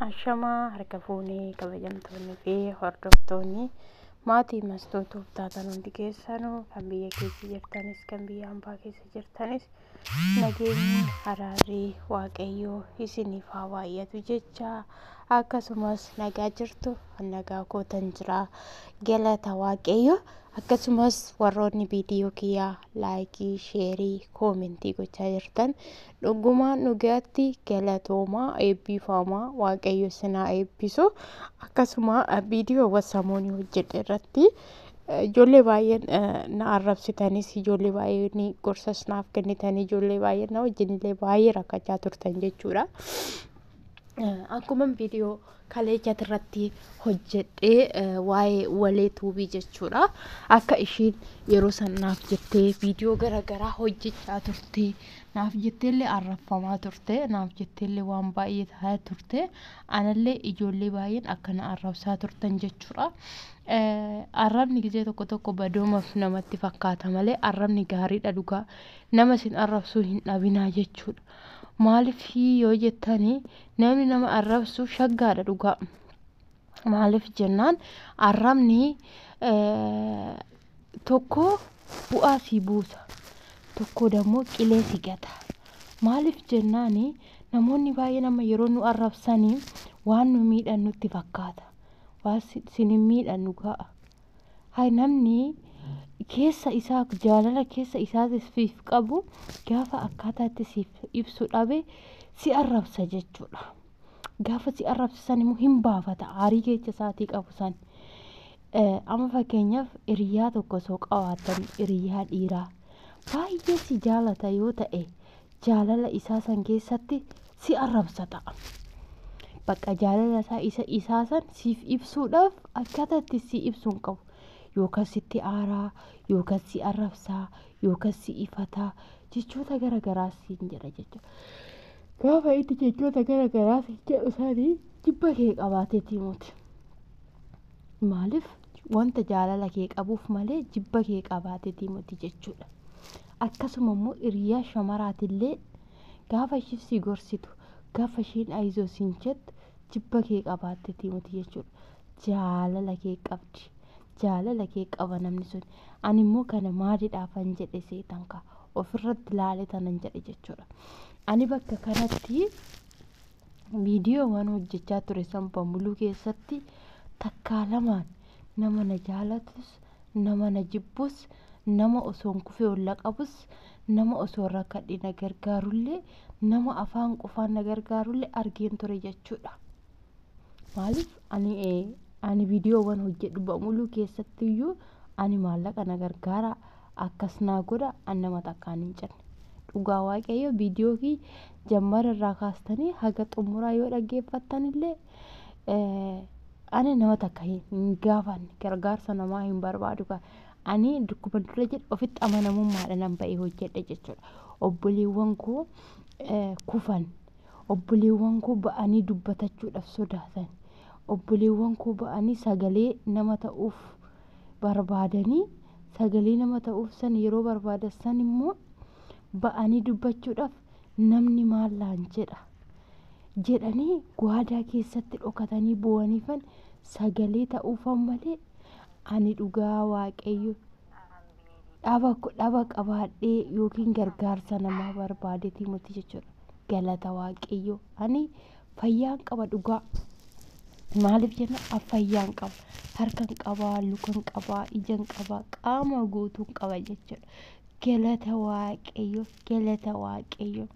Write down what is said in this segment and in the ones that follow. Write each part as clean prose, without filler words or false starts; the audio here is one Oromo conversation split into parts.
Ashamaa harka fuunee kabajamtoonnii fi hordoftoonni maatii mastootuuf taatan hundi keessanuu kan biyya keessa jirtanis kan biyya hambaa keessa jirtanis nageenyi araarri waaqayyoo isiniif haa baay'atu jecha akkasumas nagaa jirtu nagaa kootan jira galata waaqayyo akkasumas warroonni viidiyoo kiyyaa laayikii sheerii koomentii gochaa jirtan dhugumaan dhugaatti galatoomaa eebbifamaa waaqayyo isin haa eebbisu akkasuma viidiyoowwan samoonii hojjedhe irratti ijoollee baay'een na arrabsitanis ijoollee baay'een gorsas naaf kennitanii ijoollee baay'een na wajjinillee baay'ee rakkachaa turtan jechuudha. Akkuma viidiyoo kaleessa irratti hojjedhee waa'ee walee tuubii jechuudha. Akka ishiin yeroo san naaf jettee viidiyoo garaagaraa hojjechaa turte naaf jetteellee arrabfamaa turte naaf jetteellee waan baay'ee ta'aa turte anallee ijoollee baay'een akka na arrabsaa turtan jechuudha. Arrabni gizee tokko tokko badoomaaf namatti fakkaata malee arrabni gaariidha dhugaa nama isin arrabsuu hin dhabinaa jechuudha. Maaliif yoo jettanii namni nama arrabsu shaggaadha dhugaa. Maaliif jennaan arrabni tokko bu'aa si buusa tokko dammoo qilee si gata. Maaliif jennaan namoonni baay'een amma yeroo nu arrabsanii waan nu miidhan nutti fakkaata. Waan sin hin miidhan dhugaa. Hay namni keessa isaa jaalala keessa isaatiif qabu gaafa akkaataa itti siif ibsu dhabe si arrabsa jechuudha. Gaafa si arrabsisan immoo hin baafata aarii keessa isaatii qabu san. Amma fakkeenyaaf hiriyaa tokko osoo qabaattan hiriyaa dhiiraa baay'ee si jaalata yoo ta'e jaalala isaa san keessatti si arrabsa ta'a. Bakka jaalala isaa isa isaa san siif ibsuudhaaf akkaataa itti si ibsu hin qabu. Yookaan sitti aaraa, yookaan si arrabsaa, yookaan si ifataa jechoota garaagaraa siin jedha jechuudha. Gaafa inni jechoota garaagaraa siin jedhu sanii jibba kee qabaateeti miti. Maaliif wanta jaalala kee qabuuf malee jibba kee qabaateeti miti jechuudha. Akkasuma immoo hiriyaa shamaraatillee gaafa isheen si gorsitu gaafa isheen ayizoo siin jettu jibba kee qabaatteeti miti jechuudha. Jaalala kee qabdi. Jaalala kee qaba namni sun. Ani immoo kana maaliidhaafan jedhe seetan kaa ofirratti ilaale tanan jedhe jechuudha. Ani bakka kanatti viidiyoowwan hojjechaa ture san bamuluu keessatti takkaa lamaan nama na jaalatus nama na jibbus nama osoon kufee olla qabus nama osoo rakkadhe na gargaarullee nama afaan qofaan na gargaarullee argeen ture jechuudha. Maaliif ani viidiyoowwan hojjedhu bamuluu keessatti iyyuu ani maallaqa na gargaara akkas naa godha an nama takkaan hin jenne. Dhugaa waaqayyo viidiyoo kiyya jammara irraa kaastanii haga xumuraa yoo dhaggeeffattan illee ani nama takka hin gaafanne gargaarsa namaa hin barbaadu. Ani dukkuma dura jedhe ofitti amanamummaadhaan nan ba'ee hojjedhe jechuudha. Obboleewwan koo kufan, obboleewwan koo ba'anii dubbatachuudhaaf sodaatan, obboleewwan koo ba'anii sagalee nama ta'uuf barbaadanii sagalee nama ta'uuf san yeroo barbaadan san immoo ba'anii dubbachuudhaaf namni maal naan jedha jedhanii gwaadaa keessatti dhokatanii boo'aniifan sagalee ta'uufan malee ani dhugaa waaqayyo dhaba qabaadhee yookiin gargaarsa namaa barbaadeeti miti jechuudha. Galata waaqayyo ani fayyaan qaba dhugaa. Maaliif jenna fayyaan qaba harkan qabaa lukan qabaa ijan qabaa qaama guutuun qaba jechuudha. Galata waaqayyo galata waaqayyo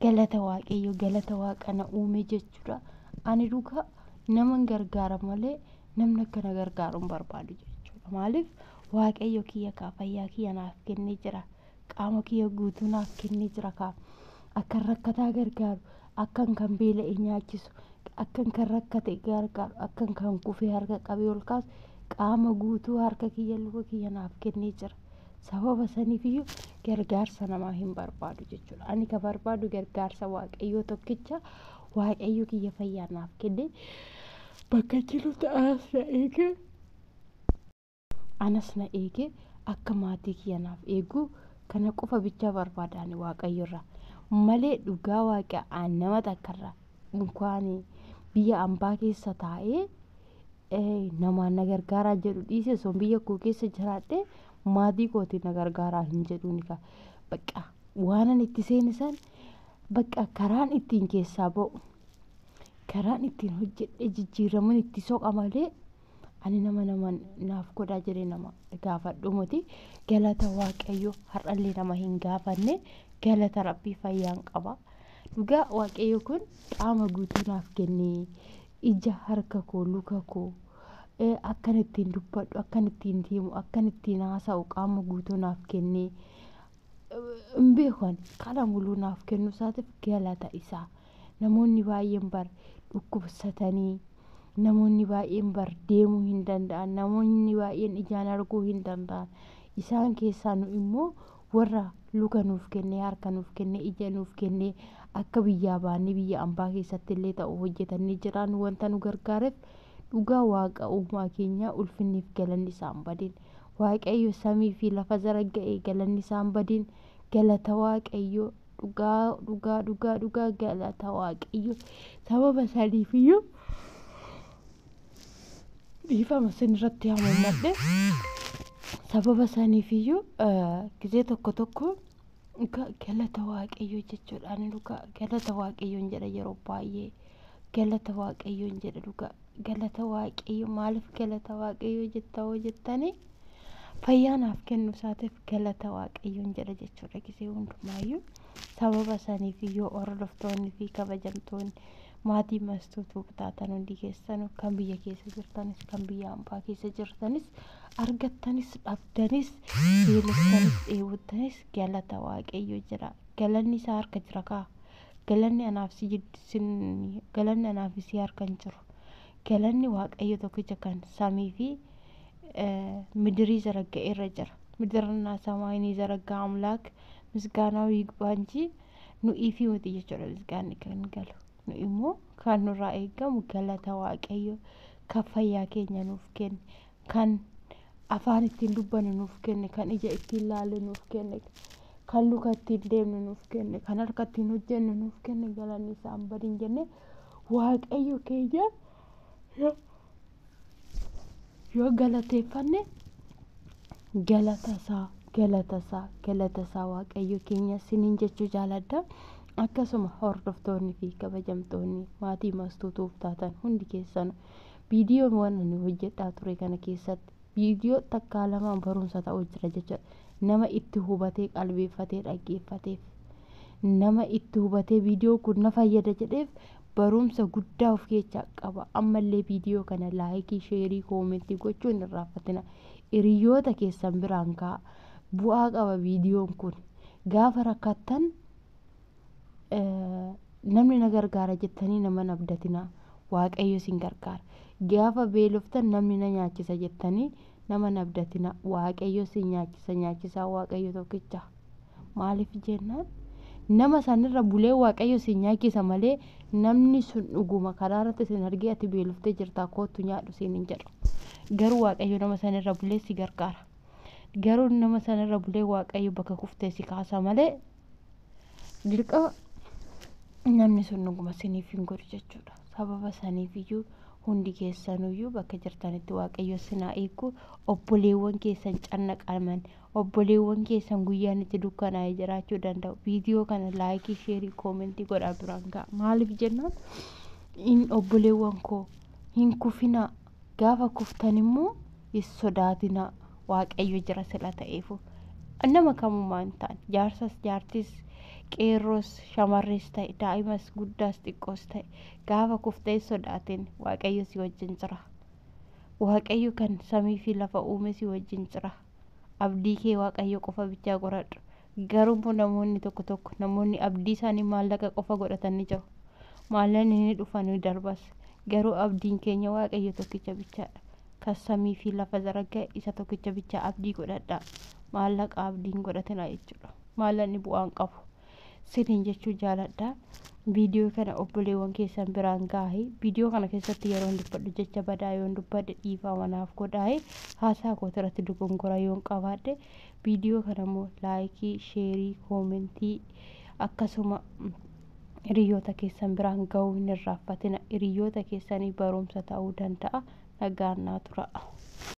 galata waaqayyo galata waaqa na uume jechuudha. Ani dhugaa naman gargaara malee namni akka na gargaaru hin barbaadu jechuudha. Maaliif waaqayyo kiyya kaa fayyaa kiyya naaf kennee jira. Qaama kiyya guutuu naaf kennee jira kaa. Akkan rakkataa gargaaru, akkan kan beela'e nyaachisu, akkan kan rakkate gargaaru, akkan kan kufee harka qabee ol kaasu qaama guutuu harka kiyya luka kiyya naaf kennee jira. Sababa saniifiyyuu gargaarsa namaa hin barbaadu jechuudha. Ani ka barbaadu gargaarsa waaqayyoo tokkicha waaqayyo kiyya fayyaa naaf kennee bakka jirutti anas na eege anas na eege akka maatii kiyya naaf eegu kana qofa bichaa barbaada ani waaqayyo irraa malee dhugaa waaqa aan nama takkarraa inkwaan Biyya ambaa keessa taa'ee namaan na gargaaraa jedhu dhiise, osoo biyya koo keessa jiraadhe maatii kootiin na gargaaraa hin jedhuuni. Bakka waanan itti seene san bakka karaan ittiin keessaa ba'u, karaan ittiin hojjedhee jijjiiramuun itti soqa malee ani nama naaf godhaa jedhee nama gaafadhu miti. Galata Waaqayyo, har'allee nama hin gaafanne. Galata Rabbii, fayyaan qaba. Dhugaa Waaqayyo kun qaama guutuu naaf kennee, ija, harka koo, luka koo, akkan ittiin dubbadhu, akkan ittiin deemu, akkan ittiin haasa'u qaama guutuu naaf kennee, hin beeku ani kana muluu naaf kennuu isaatiif galata isaa. Namoonni baay'een bar dhukkubsatanii, namoonni baay'een bar deemuu hin danda'an, namoonni baay'een ijaan arguu hin danda'an. Isaan keessaa nu immoo warra luka nuuf kennee, harka nuuf kennee, ija nuuf kennee, akka biyyaa baannee biyya ambaa keessatti illee ta'u hojjetannee jiraannu wanta nu gargaareef, dhugaa Waaqa uumaa keenyaa ulfinniif galanni isaan badin. Waaqayyo samii fi lafa zaragga'ee galanni isaan badin. Galata Waaqayyo, dhugaa dhugaa dhugaa dhugaa, galata Waaqayyo. Sababa saniifiyyuu, dhiifama isin irratti hamuumadhe, sababa saniifiyyuu gisee tokko tokko galata Waaqayyo jechuudhaan, dhugaa galata Waaqayyoon jedha. Yeroo baay'ee galata Waaqayyoon jedha. Dhugaa galata Waaqayyo. Maaliif galata Waaqayyo jetta hoo jettanii, fayyaa naaf kennu isaatiif galata Waaqayyoon jedha jechuudha gisee hundumaayyuu. Sababa saniifiyyuu hordoftoonni fi kabajamtoonni maatii Mastuutuu taatan hundi keessanuu, kan biyya keessa jirtanis, kan biyya ambaa keessa jirtanis, argattanis dhabdanis, beeloftanis dheebottanis, galata Waaqayyo jira. Galanni isaa harka jira kaa. Galanni anaaf si, galanni anaaf si harka hin jiru. Galanni Waaqayyo tokkicha kan samii fi ምድር ዘረጋ irra jira. ምድርና ሰማይን የዘረጋ አምላክ ምስጋናው ይግባ እንጂ nu'iifi miti jechuudha misgaanni kan galu. Nu immoo kan nurraa eegamu galata Waaqayyo kan fayyaa keenya nuuf kenne, kan afaan ittiin dubbannu nuuf kenne, kan ija ittiin laallu nuuf kenne, kan luka ittiin deemnu nuuf kenne, kan harka ittiin hojjennu nuuf kenne, galanni isaa hin badin jennee Waaqayyo keenya yoo galateeffanne, galata isaa, galata isaa, galata isaa Waaqayyo keenya siniin jechuu jaaladha. Akkasuma hordoftoonni fi kabajamtoonni maatii Mastuutuuf taatan hundi keessan, viidiyoon waan ani hojjedhaa ture kana keessatti viidiyoo takkaa lamaan barumsa ta'uu jira jechuudha. Nama itti hubatee qalbeeffatee dhaggeeffateef, nama itti hubatee viidiyoo kun na fayyada jedheef barumsa guddaa of keessaa qaba. Ammallee viidiyoo kana like, share, comment gochuun hin irraanfatina. Hiriyoota keessan biraan ka'a. Bu'aa qaba viidiyoon kun. Gaafa rakkattan namni na gargaara jettanii nama hin abdatinaa. Waaqayyo isin gargaara. Gaafa beeloftan namni na nyaachisa jettanii nama hin abdatinaa. Waaqayyo isin nyaachisa, nyaachisaa Waaqayyo tokkicha. Maaliif jennaan, nama sanirra bulee Waaqayyo isin nyaachisa malee namni sun dhuguma karaa irratti isin argee ati beeloftee jirtaa koottu nyaadhu isin hin jedhu. Garuu Waaqayyo nama sanirra bulee si gargaara. Garuu nama sanirra bulee Waaqayyo bakka kuftee si kaasa malee dirqama namni sun dhuguma isiniif hin godhu jechuudha. Sababa saniifiyyuu hundi keessanuyyuu bakka jirtanitti Waaqayyo isin haa eegu. Obboleewwan keessan cannaqaman, obboleewwan keessan guyyaan itti dukkanaa'ee jiraachuu danda'u. Viidiyoo kana like, share, comment godhaa biraan ga'a. Maaliif jennaan, in obboleewwan koo hin kufinaa. Gaafa kuftan immoo hin sodaatinaa. Waaqayyo jira sila ta'eefu. Nama kamumaa hin taane, jaarsas jaartis, qeerroos shamarrees ta'e, daa'imas guddaas xiqqoos ta'e, gaafa kuftee hin sodaatin, Waaqayyo si wajjin jira. Waaqayyo kan samii fi lafa uume si wajjin jira. Abdii kee Waaqayyo qofa bichaa godhadhu. Garuu immoo namoonni tokko tokko, namoonni abdii isaanii maallaqa qofa godhatan ni jiru. Maallaqni ni dhufa, ni darbas. Garuu abdiin keenya Waaqayyo tokkicha bichaadha. Kan samii fi lafa zaraga'e isa tokkicha bichaa abdii godhadhaa. Maallaqa abdii hin godhatinaa jechuudha. Maallaqni bu'aa hin qabu. Siniin jechuu jaaladha. Viidiyoo kana obboleewwan keessan biraan gahi. Viidiyoo kana keessatti yeroo dubbadhu jecha badaa yoon dubbadhe dhiifama naaf godhaayi. Haasaa koo irratti dogongora yoon qabaadhe, viidiyoo kana immoo like, share, comment akkasuma Hiriyoota keessan biraan ga'uu hin irraanfatina. Hiriyoota keessanii barumsa ta'uu danda'a. Nagaan naa tura.